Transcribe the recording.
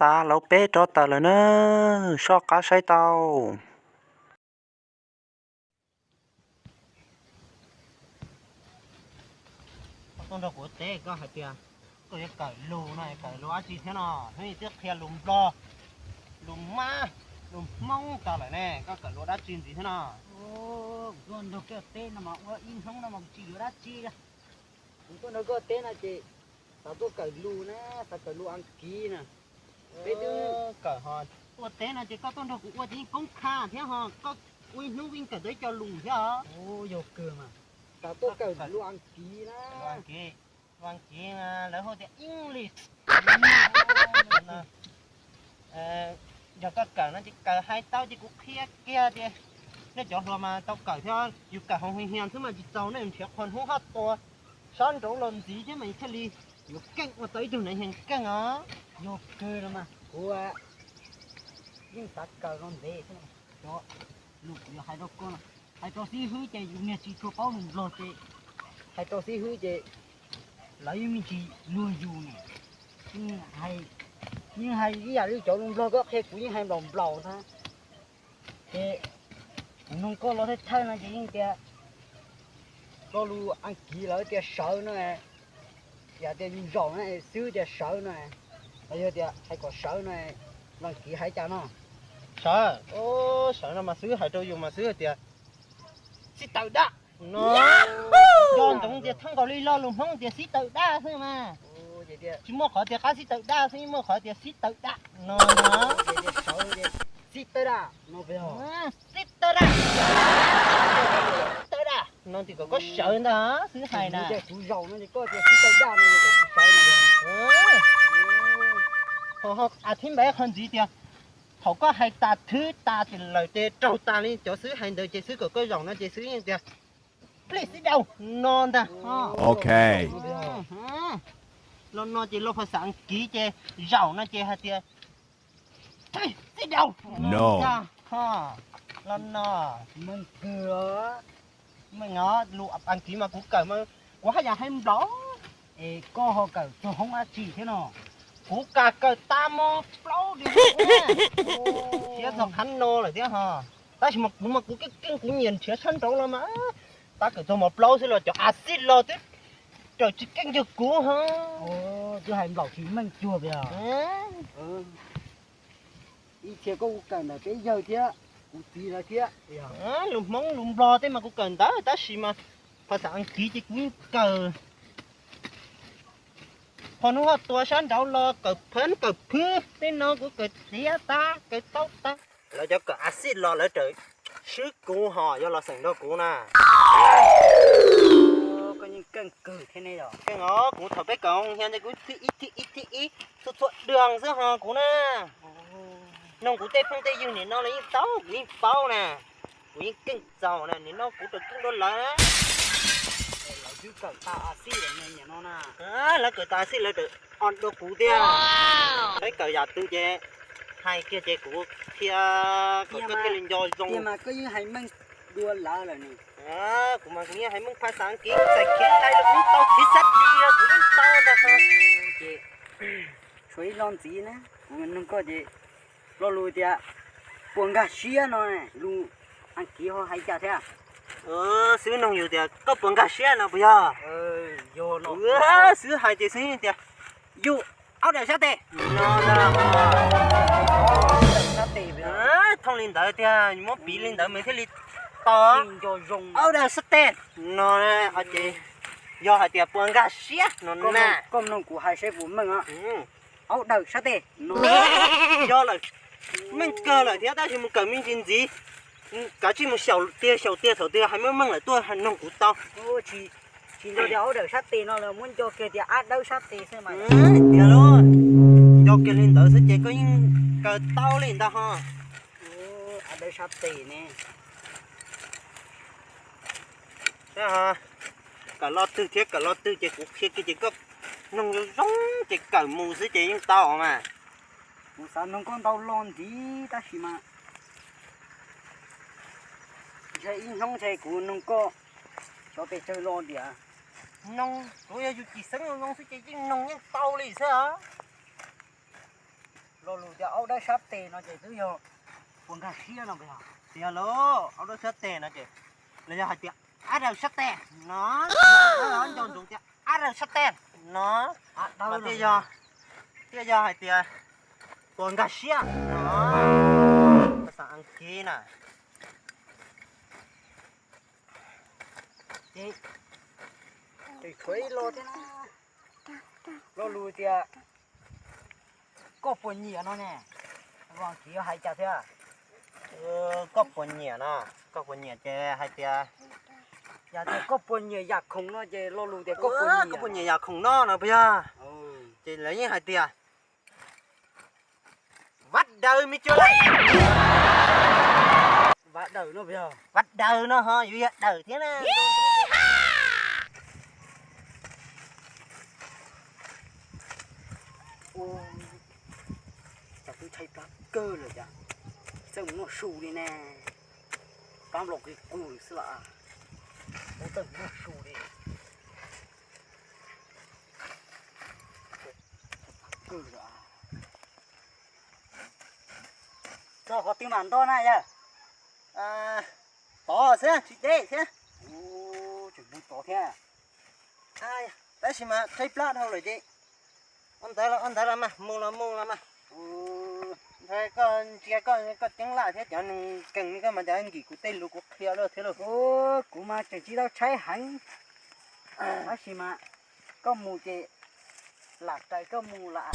Tav lawv peb rov tawm lawm na, soj qab saib tau. Koj tuaj nrog kuv teb koj hais tias koj yuav kawm lus no, kawm lus dab tsi thiab no? Hnub twb qhia lus Nplog, lus Mab, lus Hmoob tas lawm ne, koj kawm lus dab tsi ntxiv thiab no? Kuv tuaj nrog koj teb no mas ua ib hnub no mas kuv tsis yuav dab tsi. Kuv tuaj nrog koj teb no ces xav tuaj kawm lus na, xav kawm lus Askiv na. Peb twb kawm ho. Tuaj teb no ces koj tuaj nrog kuv ua ces yeej koob kha thiab ho, koj ua ib hnub yeej kawm tau ib co lus thiab os. Yog kawg mas, xav tuaj kawm lus Askiv na. Lus Askiv, lus Askiv lawv hu tias English. Yog koj kawm no ces kawm hais tau ces kuv qhia kiag tias nej cov hluas mas tau kawm thiab, yus kawm hauv hia xwb mas tsis txaus, nej nrhiav qhua hnub haj tua sab nraud los ntxiv thiab mas thiaj li yuav keej ua tau ib tug neeg keej os. Yog kawg no mas kuv yeej xav kawm no ntev thiab. Cov lus kuv yuav hais rau koj, hais rau xib hwb ces yus niag tsis tshua paub lus Nplog ces hais rau xib hwb ces lawv yeej me ntsis luag yus ne. Yeej hais ib yam li cov lus Nplog koj qhia kuv yeej hais nplaum nplaum ntag. Ces kuv nug koj los thawj thawj no ces yeej tias lo lus Askiv lawv tias sawv no, yam tias yus zaum no xwb tias sawv no, los yog tias hais kom sawv no, lus Askiv hais cas no? Sawv, sawv no mas xwb hais rau yus mas xwb tias sit down no. Nco ntsoov tias thaj nkaus li lo lus Hmoob tias sit down xwb mas. Tsis muaj qhov tias qab sit down xwb, muaj qhov tias sit down no. Sit down, sit down no tias kom koj sawv ntag xwb hais na. Kuv zaum no ces koj tias sit down no, a thib npav qhov ntxiv tias thaum koj hais tas thwb tas ces lawm ces raug tas li cov xwb hais ntawd ces xwb kom koj zaum no ces xwb yeej tias please sit down no ntag. Ok. Los no ces los phas xas Askiv ces zaum no ces hais tias sit down no. Los no meej kawg. Meej os, lus Askiv mas kuv kawm mas kuv haj yam hais nplaum. Es koj ho kawm txog hoob dab tsi thiab no? Kuv kam kawm tas mos plaub li thiab txog qhov no lawm thiab ho. Tab sis mas kuv mas kuv keej keej kuv nyiam nrhiav sab nraud los mas tab kawm txog mos plaub xwb los cov a xij los twb raws tsis keej yog kuv ho. Twb hais nplaum tsis meej cuag tiag. Ib txhia koj kuj kawm ntawm peb yawg thiab kuv txiv lawv thiab. Lus Hmoob lus Nplog tej mas kuv kawm ntawd tab sis mas phas xas Askiv ces kuv yeej kawm. Qhov hnub ho tua sab nraud los kawm phab kawm phwb tej no kuv kawm tiav tag kawm tau tag. Lawv cov kawm a xij los lawv raws swb kuv ho yog los xeem nrog kuv na. Koj yeej keej kawg thiab ne yom. Keej os, kuv thaum peb kawm hia ntawd kuv thib ib thib ib thib ib txhua txhua dag xwb ho kuv na. Noog kuv tej phooj tej ywg nim no los yeej tau, kuv yeej paub na. Kuv yeej keej txaus na, nim no kuv raws keej dua lawv. Lawv twb kawm tas a xij lawm no na. Lawv kawm tas a xij lawv raws o dua kuv tiag. Peb kawm yam twg ces hais kiag ces kuv thiaj kom koj thiaj li nco zoo. Tiag mas koj yeej hais meej dua lawv lawm ne. Kuv mas kuv yeej hais meej phas xas Askiv, kuv txais khiav nqaij los kuv yeej tau, khiav sab ti los kuv yeej tau ntag. Ces tshuav ib lo ntxiv na, kuv nug koj ces lo lus tias puas nkag siab no, lus Askiv ho hais cas thiab? Xwb nug yus tias koj puas nkag siab no puas yog? Xwb hais tias xwb tias yus aub daws sab tes no. Sab tes, thooj li ntawd tiag, muab piv li ntawd mas thiaj li tau. Aub daws sab tes no ces yog hais tias puas nkag siab no na. Koj mloog kuv hais saib puas meej. Aub daws sab tes no. Yog lawm, meej kawg lawm thiab tab sis mus kawm me ntsis ntxiv, kav tsij mus xyaum tiag xyaum tiag thaum twg hais meej meej lawm tuaj noog kuv tau. Tsis nco tias aub daws sab tes no lawm, muab nco kiag tias ab dawb sab tes xwb mas. Tiag lauj, nco kiag li ntawd xwb ces koj yeej kawm tau li ntag ho. Ab dawb sab tes ne. Kawm lo twg thiab kawm lo twg ces kuv qhia kiag ces koj noog zoo zoo ces kawm mus xwb ces yeej tau mas. Kuv xav noog koj ntau lo ntxiv tab sis mas ntshe ib hnub ntshe kuv noog koj cov pes tsawg lo tiam. Noog kuv yog yus cim xeeb zoo zoo xwb ces yeej noog yeej tau li xwb os. Lo lus tias aub dawb sab tes no ces twb yog puas nkag siab no puas yog? Tias los aub dawb sab tes no ces los yog hais tias ab daws sab tes no, nco ntsoov tias ab daws sab tes no, mas thiaj yog, thiaj yog hais tias puas nkag siab no, xav Askiv na. Ces tshuav ib lo thiab na, lo lus tias koj puas nyiam no ne, Askiv hais cas thiab? Koj puas nyiam no, koj puas nyiam ces hais tias, yog tias koj puas nyiam yam khoom no ces lo lus tias koj puas nyiam, koj puas nyiam yam khoom no no puas yog? Ces lawv yeej hais tias vaj daws me cuag lawm. Vaj daws no puas yog? Vaj daws no ho yuav yog daws thiab na. Cas twb tshaib plab kawg lawm cas, txawj mus noj su li ne. Plab nplo qis qus xwb las, txawj mus noj su li. Txog qhov twg mam nto na yawg? Tod xwb tsis deb thiab. Tseem mus tod thiab. Tab sis mas tshaib plab dhau lawm ces ua ntawd los ua ntawd los mas mus los mus los mas. Ntshai koj ntsia koj, koj ceeb laj thiab cov neeg kees li koj mas cov nkim kuv tej lus kuv qhia lawm thiab lauj. Kuv mas tseem tsis tau tshaib heev, tab sis mas koj mus ces lam raws koj mus lawm.